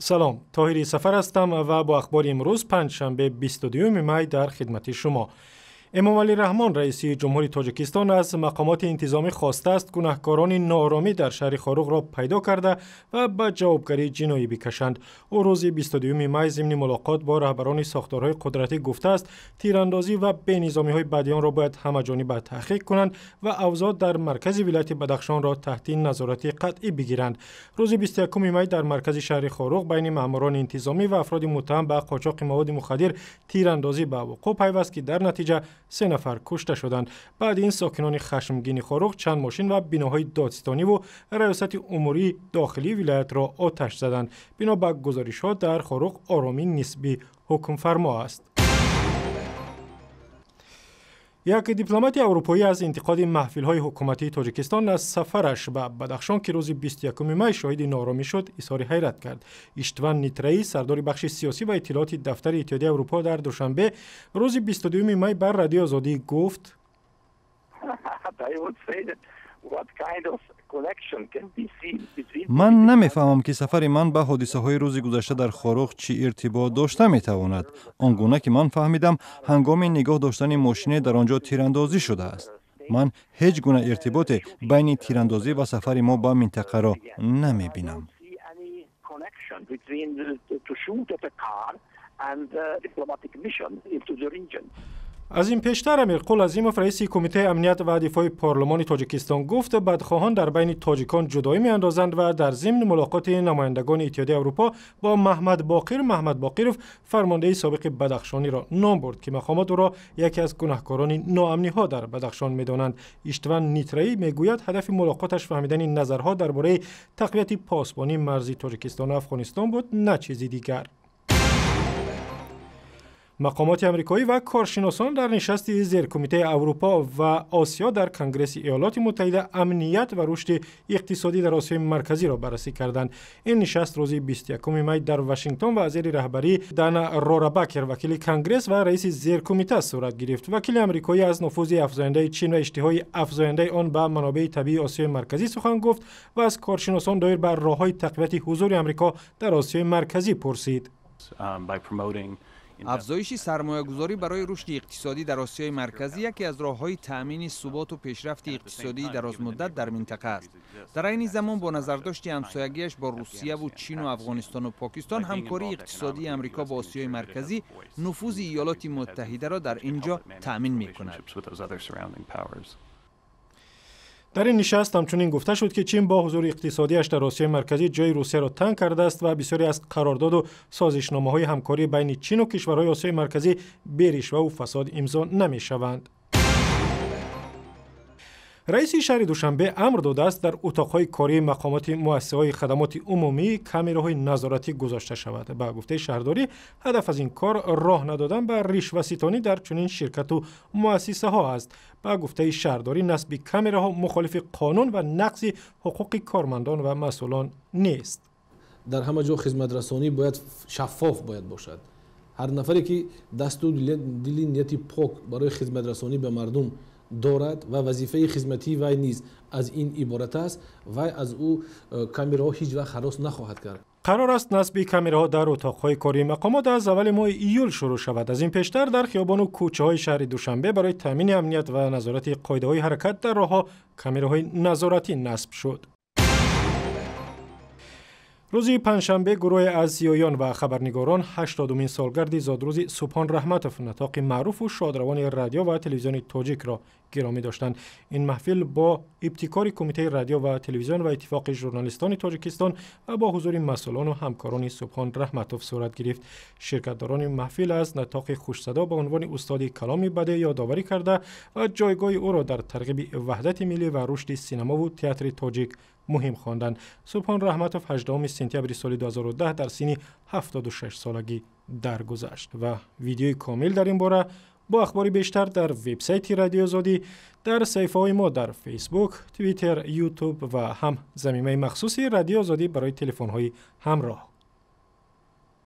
Салом, Тоҳири Сафар ҳастам ва бо ахбори имрӯз, панҷшанбе, 22 май, дар хидмати шумо. Эмомалӣ Раҳмон, раиси ҷумҳури Тоҷикистон, аз мақомоти интизомӣ хостааст, гунаҳкорони нооромӣ дар шаҳри Хоруғро пайдо карда ва ба ҷавобгарии ҷиноӣ бикашанд. Ӯ рӯзи 22 май зимни мулоқот бо раҳбарони сохторҳои қудратӣ гуфтааст, тирандозӣ ва бенизомиҳои баъди онро бояд ҳамаҷониба таҳқиқ кунанд ва авзоъ дар маркази вилояти Бадахшонро таҳти назорати қатъӣ бигиранд. Рӯзи 21 май дар маркази шаҳри Хоруғ байни маъмурони интизомӣ ва афроди муттаҳам ба қочоқи маводи мухаддир тирандозӣ ба вуқӯъ пайваст, ки дар натиҷа 3 нафар кушта шуданд. Баъди ин сокинони хашмгини Хоруғ чанд мошин ва биноҳои додситониву раёсати умурии дохилии вилоятро оташ заданд. Бино ба гузоришҳо, дар Хоруғ оромӣ нисбӣ ҳукмфармо аст. Як дипломати аврупоӣ аз интиқоди маҳфилҳои ҳукуматии Тоҷикистон аз сафараш ба Бадахшон, ки рӯзи 21 май шоҳиди нооромӣ шуд, изҳори ҳайрат кард. Иштван Нитраӣ, сардори бахши сиёсӣ ва иттилооти дафтари Иттиҳодияи Аврупо дар Душанбе, рӯзи 22 май ба Радиои Озодӣ гуфт: Ман намефаҳмам, ки сафари ман ба ҳодисаҳои рӯзи гузашта дар Хоруғ чӣ иртибот дошта метавонад. Он гуна ки ман фаҳмидам, ҳангоми нигоҳ доштани мошине дар он ҷо тирандозӣ шудааст. Ман ҳеҷ гуна иртиботе байни тирандозӣ ва сафари мо ба минтақаро намебинам. Аз ин пештар Амирқул Азимов, раиси Кумитаи амният ва дифои парлумони Тоҷикистон, гуфт, бадхоҳон дар байни тоҷикон ҷудоӣ меандозанд ва дар зимни мулоқоти намояндагони Иттиҳодияи Аврупо бо Маҳмадбоқир Маҳмадбоқиров, фармондеҳи собиқи бадахшониро ном бурд, ки мақомот ӯро яке аз гунаҳкорони ноамниҳо дар Бадахшон медонанд. Иштван Нитраӣ мегӯяд, ҳадафи мулоқоташ фаҳмидани назарҳо дар бораи тақвияти посбонии марзи Тоҷикистону Афғонистон буд, на чизи дигар. Мақомоти амрикоӣ ва коршиносон дар нишасти зеркумитаи Аврупо ва Осиё дар Конгресси Иёлоти Муттаҳида амният ва рушди иқтисодӣ дар Осиёи Марказиро баррасӣ карданд. Ин нишаст рӯзи 21 май дар Вашингтон ва зери раҳбарии Дана Рорабакер, вакили Конгресс ва раиси зеркумита, сурат гирифт. Вакили амрикоӣ аз нуфузи афзояндаи Чин ва иштиҳои афзояндаи он ба манобеи табиии Осиёи Марказӣ сухан гуфт ва аз коршиносон доир ба роҳҳои тақвияти ҳузури Амрико дар Осиёи Марказӣ пурсид. Афзоиши сармоягузорӣ барои рушди иқтисодӣ дар Осиёи Марказӣ яке аз роҳҳои таъмини суботу пешрафти иқтисодии дарозмуддат дар минтақа аст. Дар айни замон, бо назардошти ҳамсоягиаш бо Русияву Чину Афғонистону Покистон, ҳамкории иқтисодии Амрико бо Осиёи Марказӣ нуфузи Иёлоти Муттаҳидаро дар ин ҷо таъмин мекунад. Дар ин нишаст ҳамчунин гуфта шуд, ки Чин бо ҳузури иқтисодиаш дар Осиёи Марказӣ ҷои Русияро танг кардааст ва бисёре аз қарордоду созишномаҳои ҳамкорӣ байни Чину кишварҳои Осиёи Марказӣ беришваву фасод имзо намешаванд. Раиси шаҳри Душанбе амр додааст, дар утоқҳои кории мақомоти муассисаҳои хадамоти умумӣ камераҳои назоратӣ гузошта шавад. Ба гуфтаи шаҳрдорӣ, ҳадаф аз ин кор роҳ надодан ба ришваситонӣ дар чунин ширкату муассисаҳо аст. Ба гуфтаи шаҳрдорӣ, насби камераҳо мухолифи қонун ва нақзи ҳуқуқи кормандон ва масъулон нест. Дар ҳама ҷо хизматрасонӣ бояд шаффоф бояд бошад. Ҳар нафаре ки дасту дили нияти пок барои хизматрасонӣ ба мардум дорад ва вазифаи хизматии вай низ аз ин иборат аст, вай аз ӯ камераҳо ҳеҷ вақт ҳарос нахоҳад кард. Қарор аст, насби камераҳо дар утоқҳои кории мақомот аз аввали моҳи июл шурӯъ шавад. Аз ин пештар дар хиёбону кӯчаҳои шаҳри Душанбе барои таъмини амният ва назорати қоидаҳои ҳаракат дар роҳҳо камераҳои назоратӣ насб шуд. Рӯзи панҷшанбе гурӯҳе аз зиёён ва хабарнигорон 80-умин солгарди зодрӯзи Субҳон Раҳматов, натоқи маъруфу шодравони радио ва телевизиони тоҷикро гиромӣ доштанд. Ин маҳфил бо ибтикори Кумитаи радио ва телевизион ва Иттифоқи журналистони Тоҷикистон ва бо ҳузури масъулону ҳамкорони Субҳон Раҳматов сурат гирифт. Ширкатдорони маҳфил аз натоқи хушсадо ба унвони устоди каломи бадеъ ёдоварӣ карда ва ҷойгоҳи ӯро дар тарғиби ваҳдати миллӣ ва рушди синамову театри тоҷик муҳим хонданд. Субҳон Раҳматов 18 сентябри соли 2010 дар синни 76 солагӣ даргузашт ва видеои комил дар ин бора бо ахбори бештар дар вебсайти Радиои Озодӣ, дар саҳифаҳои мо дар Фейсбук, Твиттер, Ютуб ва ҳам замимаи махсуси Радиои Озодӣ барои телефонҳои ҳамроҳ.